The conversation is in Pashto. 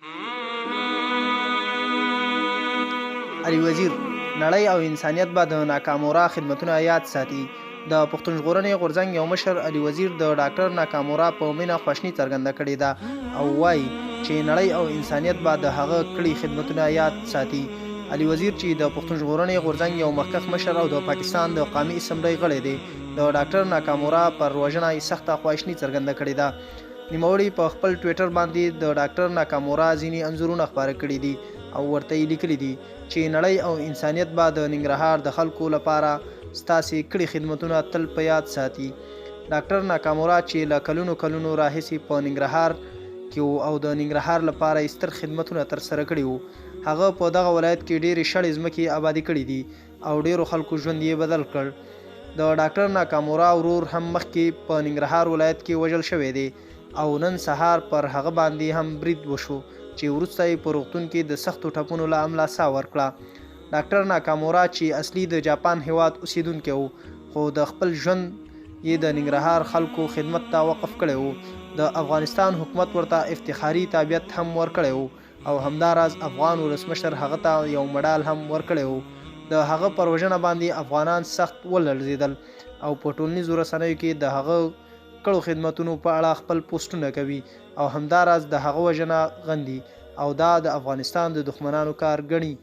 علي وزیر، نړۍ او انسانیت به د ناکامورا خدمتونه یاد ساتي. د پښتون ژغورنې غورځنګ یو مشر علي وزیر د ډاکټر ناکامورا په مینه خواشني څرګنده کړې ده او وایي چې نړۍ او انسانیت به د هغه کړي خدمتونه یاد ساتي. علي وزیر چې د پښتون ژغورنې غورځنګ یو مخکښ مشر او د پاکستان د قامي اسمبلۍ غړی دی، د ډاکټر ناکامورا پر وژنه یې سخته خواشني څرګنده کړې ده. نوموړي په خپل ټویټر باندې د ډاکټر ناکامورا ځینې انځورونه خپاره کړي دي او ورته یې لیکلي دي چې نړۍ او انسانیت به د ننګرهار د خلکو لپاره ستاسې کړي خدمتونه تل په یاد ساتي. ډاکټر ناکامورا چې له کلونو کلونو راهیسې په ننګرهار کې و او د ننګرهار لپاره یې ستر خدمتونه ترسره کړي وو، هغه په دغه ولایت کې ډېرې شړې ځمکې آبادې کړې دي او ډېرو خلکو ژوند یې بدل کړ. د ډاکټر ناکامورا ورور هم مخکې په ننګرهار ولایت کې وژل شوی دی او نن سهار پر هغه باندې هم برید وشو چې وروسته یې په روغتون کې د سختو ټپونو له امله ساه ورکړه. ډاکټر ناکامورا چې اصلي د جاپان هېواد اوسېدونکی و، خو د خپل ژوند یې د ننګرهار خلکو خدمت ته وقف کړی و. د افغانستان حکومت ورته افتخاري تابعیت هم ورکړی و او همداراز افغان ولسمشر هغه ته یو مډال هم ورکړی و. د هغه پر وژنه باندې افغانان سخت ولړزېدل او په ټولنیزو رسنیو کې د هغه کړو خدمتونو په اړه خپل پوسټونه کوي او همداراز د هغه وژنه غندي او دا د افغانستان د دښمنانو کار ګڼي.